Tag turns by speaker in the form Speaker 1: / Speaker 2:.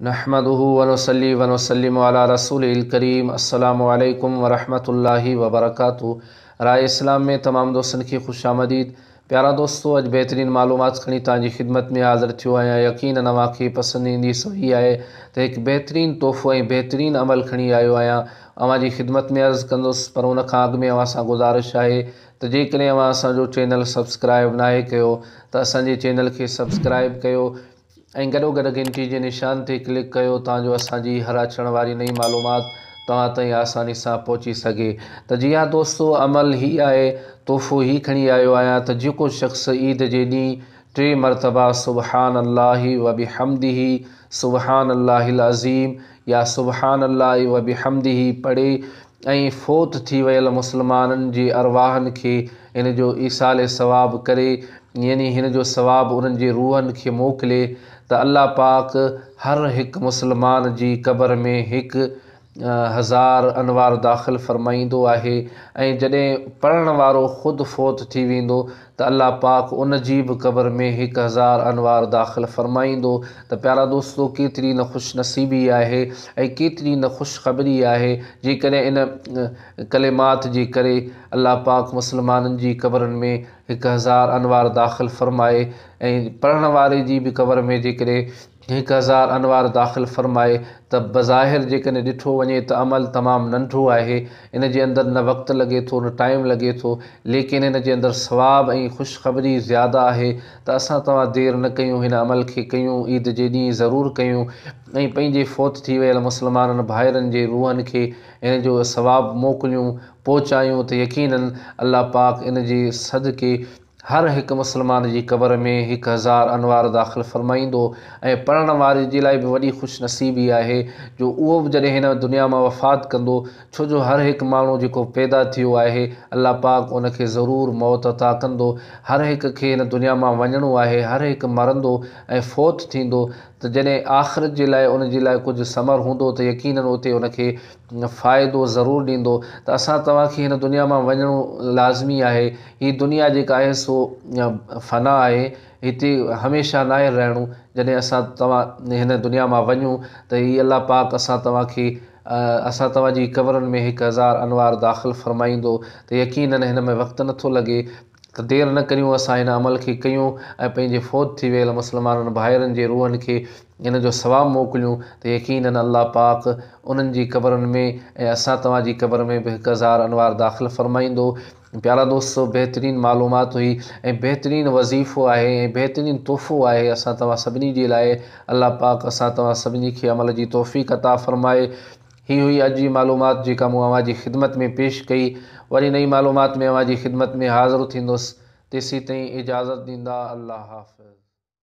Speaker 1: نحمده ونصلي ونسلم علي رسوله الڪريم السلام عليڪم ورحمة الله وبرڪاته راء اسلام ۾ تمام دوستن کي خوش آمديد پيارا دوستو اڄ بهترين معلومات کڻي توهان جي خدمت ۾ حاضر ٿيو آهيان يقينن اوهان کي پسند ايندي سو هي آهي ته هڪ بهترين تحفو ۽ بهترين عمل کڻي آيو آهيان اوهان جي خدمت ۾ عرض ڪندس پر ان کان اڳ ۾ اوهان سان گذارش آهي ته جيڪڏهن اوهان اسان جو چينل سبسڪرائب ناهي ڪيو ته اسان جي چينل کي سبسڪرائب ڪيو ۽ گڏوگڏ گهنٽي جي نشان تي ڪلڪ ڪيو تان جو اسان جي هر اچڻ واري نئين معلومات توهان تائين آساني سان پهچي سگهي ته جي ها دوستو عمل هي آهي تحفو هي کڻي آيو آهيان ته جيڪو شخص عيد جي ڏينهن ٽي مرتبا سبحان الله وبحمده سبحان الله العظيم يا سبحان الله وبحمده پڙهي ۽ فوت ٿي ويل مسلمانن جي ارواحن کي ان جو ايصال ثواب ڪري يعني هن جو ثواب انهن جي روحن کي موڪلي ته الله پاڪ هر هڪ مسلمان جي قبر ۾ هڪ هزار انوار داخل فرمائيندو آهي ۽ جڏهن پڙهڻ وارو خود فوت ٿي ويندو ته الله پاڪ ان جي به قبر ۾ هڪ هزار انوار داخل فرمائيندو ته پيارا دوستو ڪيتري نه خوش نصيبي آهي ۽ ڪيتري نه خوشخبري آهي جيڪڏهن ان ڪلمات جي ڪري الله پاڪ مسلمانن جي قبرن ۾ هڪ هزار انوار داخل فرمائي ۽ پڙهڻ واري جي به قبر ۾ جيڪڏهن هڪ هزار انوار داخل فرمائي ته بظاهر جيڪڏهن ڏٺو وڃي ته عمل تمام ننڍو آهي ان جي اندر نه وقت لڳي ٿو نه ٽائيم لڳي ٿو ليڪن ان جي اندر ثواب ۽ خوشخبري زياده آهي ته اسان توهان دير نه ڪيون هن عمل کي ڪيون عيد جي ڏينهن ضرور ڪيون ۽ پنهنجي فوت ٿي ويل مسلمانن ڀائرن جي روحن کي ان جو ثواب موڪليون پهچايون ته يقيناً الله پاڪ ان جي صدقي هر هڪ مسلمان جي قبر ۾ هڪ هزار انوار داخل فرمائيندو ۽ پڙهڻ واري جي لاء به وڏي خوش نصيبي آهي جو اهو به جڏهن هن دنيا مان وفات ڪندو ڇو جو هر هڪ ماڻهو جيڪو پيدا ٿيو آهي الله پاڪ ان کي ضرور موت عطا ڪندو هر هڪ کي هن دنيا مان وڃڻو آهي هر هڪ مرندو ۽ فوت ٿيندو ته جڏهن آخرت جي لاء ان جي لاء ڪجهه ثمر هوندو ته يقيناً اتي ان کي فائدو ضرور ڏيندو ته اسان توهان کي هن دنيا مان وڃڻو لازمي آهي هي دنيا جيڪا آهي سو فنا آهي هتي هميشه ناهي رهڻو جڏهن اسان توهان هن دنيا مان وڃون ته هي الله پاڪ اسان توهان کي اسان توهان جي قبرن ۾ هڪ هزار انوار داخل فرمائيندو ته يقيناً هن ۾ وقت نٿو لڳي ته دير نه ڪريون اسان هن عمل کي ڪيون ۽ پنهنجي فوت ٿي ويل مسلمانن ڀائرن جي روحن کي ان جو ثواب موڪليون ته يقيناً الله پاڪ انهن جي قبرن ۾ ۽ اسان توهان جي قبر ۾ به هڪ هزار انوار داخل فرمائيندو. پيارا دوستو بهترين معلومات هئي ۽ بهترين وظيفو آهي ۽ بهترين تحفو آهي اسان توهان سڀني جي لاء الله پاڪ اسان توهان سڀني کي عمل جي توفيق عطا فرمائي. هي هئي اڄ جي معلومات جيڪا مون اوهان جي خدمت ۾ پيش ڪئي. وري نئين معلومات ۾ اوهان جي خدمت ۾ حاضر ٿيندس. تيسين تائين اجازت ڏيندا. الله حافظ.